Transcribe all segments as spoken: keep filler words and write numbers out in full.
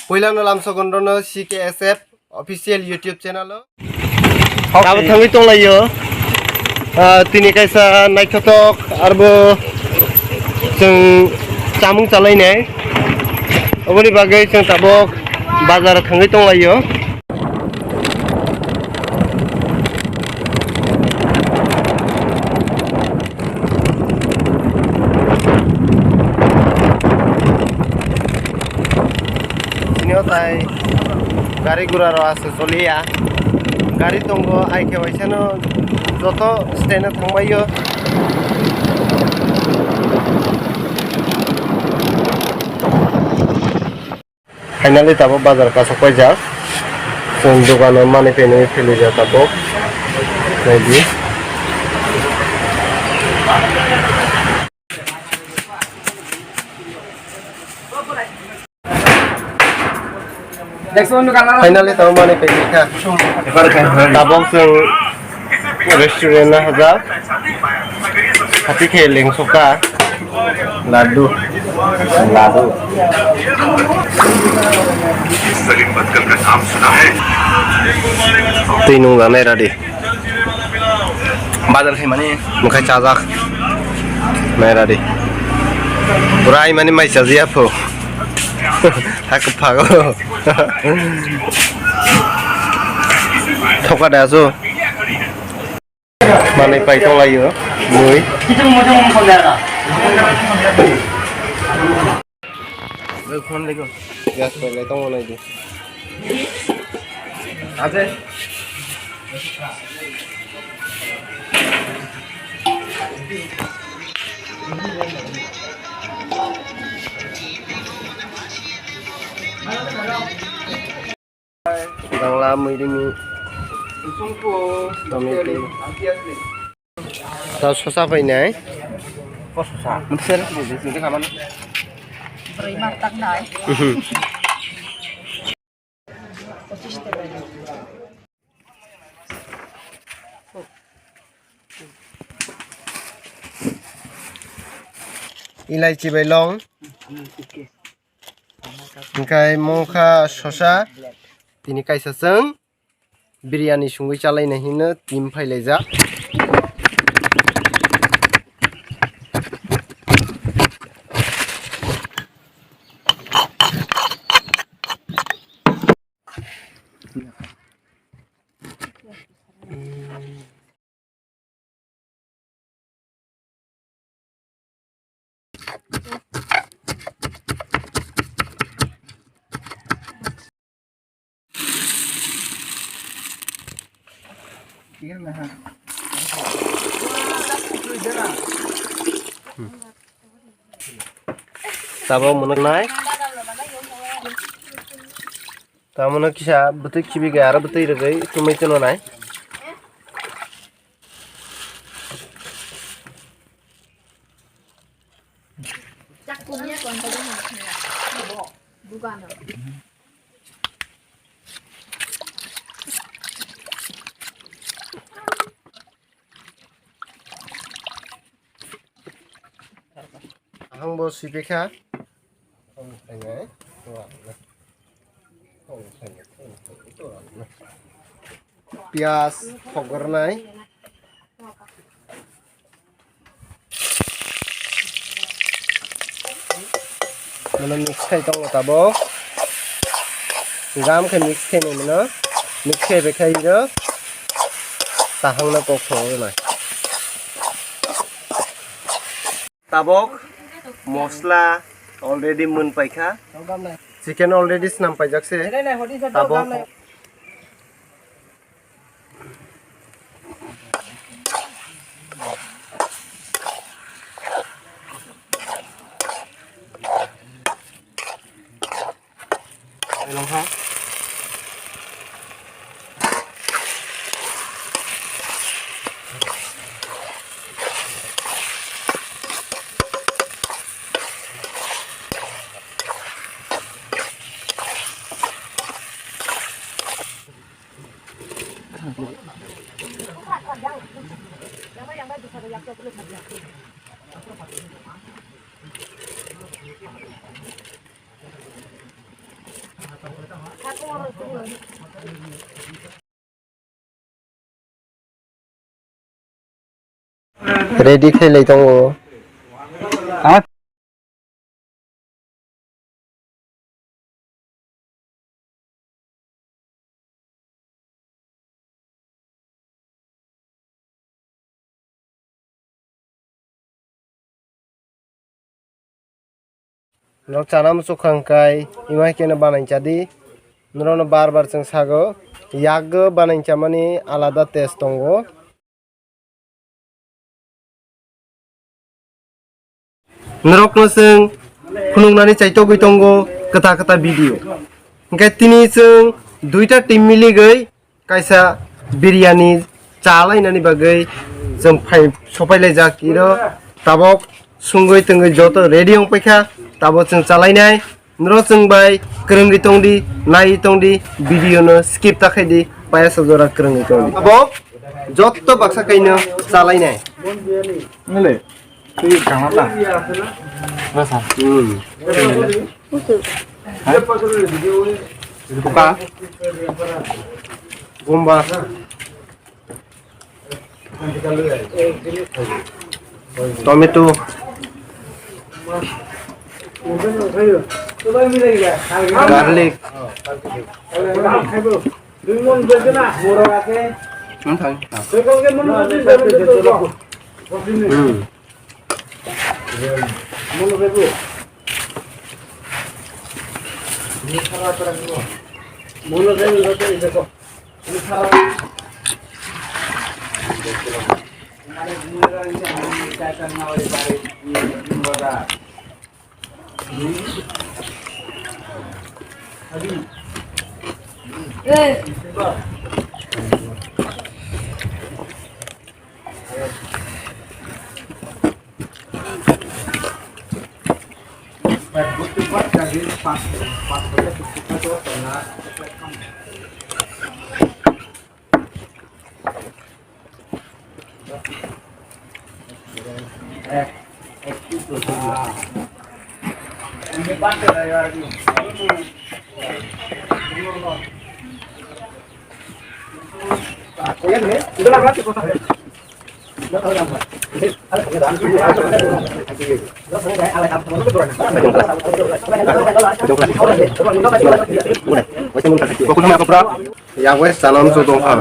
Puilano lamsogonrono C K S F official YouTube channel o. Abo thangwi tonglaio. Ah, tini kaisa naithothok arbo chwng chamung chalainai. Oboni bagwi chwng tabok bazar thangwi tonglaio. Sini o tai gari gura rok aswk choliya. Gari tongo, ai khe waisano joto stand o thangbaio. Finally tabok bazar kasuk paijak. Chwng dogano manwi twi nwi philijak tabok. Naidi. Finally tabok manwi twi kha. Tabok chwng restaurant no hajak. Hati khe lengsoka. Laddu. Laddu. Twi nung lanai radi. Bazar khaimani. Mwkhai chajak. Nai radi. Pura aimani mai chajiya pho. Hak phago. Thoka da so. Manwi pai tonglaio, mui. Gas pailai tongo naidi. Bangla, muirimi, tomato. Ta sosa painai. Brwi mak tak nai. Mhm. Ilaichi bai long. Hwnkhe mokha sosa, tini kaisa chwng biryani sungwi chalaina hino team phailaijak. Tabok mwnwknai. Tamono kisa bwtwi khibi khe aro bwtwi rwgwi chumui chwno nai. Ahang bo sibikha. Piyas, pogornai. Mano mix khai tongo tabok. Gam khe mix khai nai mano. Mix khai bai khai ro. Tahang no kok thok nai. Tabok mosla already mwn paikha. Chicken already snam paijak se. Tabok. Ready khailai tongo. Norok chana muchuk kha hwnkhe, ima khe no banai chadi. Norokno bar bar chwng sago, yakgo banai chamani alada taste tongo. Norokno chwng phunuknani chaitogwi tongo kwta kwta video. Hwnkhe tini chwng duita team miligwi kaisa biryani chalainani bagwi chwng phai-, sophailaijak iro. Tabok sungwi tongwi joto ready wng paikha, tabok chwng chalainai. Norok chwng bai kwrwngwi tongdi, naiwi tongdi, video no skip ta khaidi, payasa jora kwrwngwi tongdi. Abo jotto baksa kaino chalainai. Nile, twi kama ta. Masa. Hmm. Buka. Gumba. Tomato, garlic, hmm. Yago es salam so dong kha.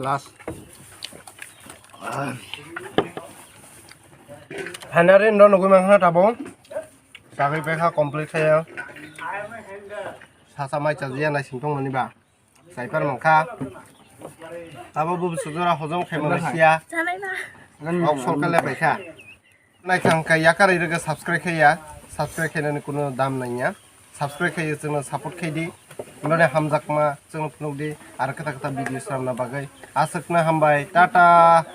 Last. Finally, no nugui mankha tabuk. Chagui paikha complete khaya. Sasa mai chajiya naising tongmani ba. Saipar mankha. Abo bo sujura hojom khaima bai siya. Chanai ba. Ok, solkale paikha. Naithang kha yakarwi rwgwi subscribe khaiya, subscribe khainani kuno dam nangya. Subscribe khaiwi chwngno support khaidi. Noni hamjakma chwngno phunukdi, aro kwtal kwtal video swnamna bagwi. Aswkno hambai, tata.